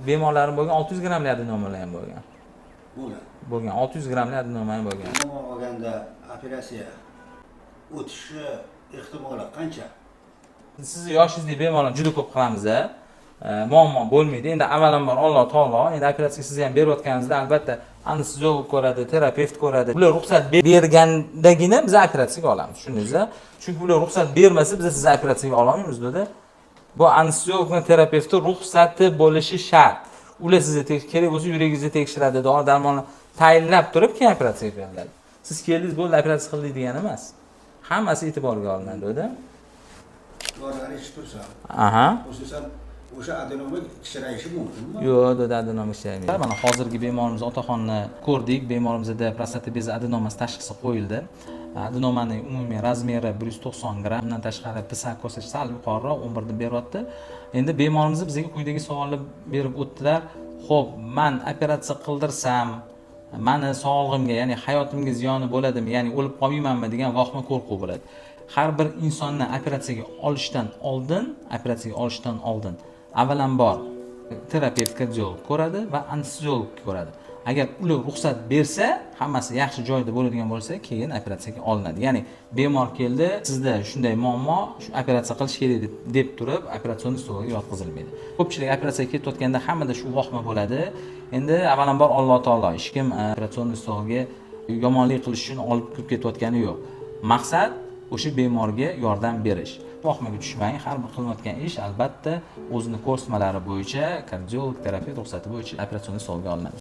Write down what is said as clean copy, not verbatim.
Bemorlarim bo'lgan, 600 grammli adenomalar ham bo'lgan. Bo'lgan. Bo'lgan, 600 grammli adenoma ham bo'lgan. Adenoma olganda operatsiya o'tishi ehtimoli qancha? Sizni yoshingizdagi bemorlarni juda ko'p qilamiz, muammo bo'lmaydi. Endi avvalambor, Alloh taolo, endi operatsiya sizni ham berayotganingizda, albatta, anesteziolog ko'radi, terapevt ko'radi. Ular ruxsat bergandagina biz operatsiyaga olamiz, tushundingizmi? Chunki ular ruxsat bermasa, biz sizni operatsiyaga ololmaymiz dedi. Bu anesteziolog va terapevtni ruxsati bo'lishi shart. Ular sizni kerak bo'lsa, yuragingizni tekshiradi, dori darmonni tayinlab turib, keyin operatsiyaga beriladi. Siz keldingiz, bo'ldi, operatsiya qildik degani emas. Hammasi e'tiborga olinadi dedi. Dorilar ichib tursa, xususan, o'sha adenoma kichrayishi mumkinmi? Yo'q, dedi, adenoma ishlamaydi. Mana hozirgi bemorimiz Otaxonni ko'rdik. Bemorimizda prostata bezi adenomasi tashxisi qo'yildi. Adenomaning umumiy размер i 190 gramm. Undan tashqari, PSA ko'rsatkichi sal yuqoriroq, 11 deb beryapti. Endi bemorimiz bizga quyidagi savolni berib o'tdilar. Xo'p, man operatsiya qildirsam, mani sog'lig'imga, ya'ni hayotimga ziyoni bo'ladimi, ya'ni o'lib qolmaymanmi degan vahima, qo'rquv bo'ladi. Har bir insonni operatsiyaga olishdan oldin avvalambor terapevt, kardiolog ko'radi va anesteziolog ko'radi. Agar ular ruxsat bersa, hammasi yaxshi joyida bo'ladigan bo'lsa, keyin operatsiyaga olinadi. Ya'ni bemor keldi, sizda shunday muammo, shu operatsiya qilish kerak deb turib operatsion stolga yotqizilmaydi. Ko'pchilik operatsiyaga ketayotganda hammada shu vahima bo'ladi. Endi avvalambor, Alloh taolo, hech kim operatsion stolga yomonlik qilish uchun olib kirib ketayotgani yo'q. Maqsad o'sha bemorga yordam berish. Vahimaga tushmang, har bir qilinayotgan ish, albatta, o'zini ko'rsatmalari bo'yicha, kardiolog, terapevt ruxsati bo'yicha operatsion stolga olinadi.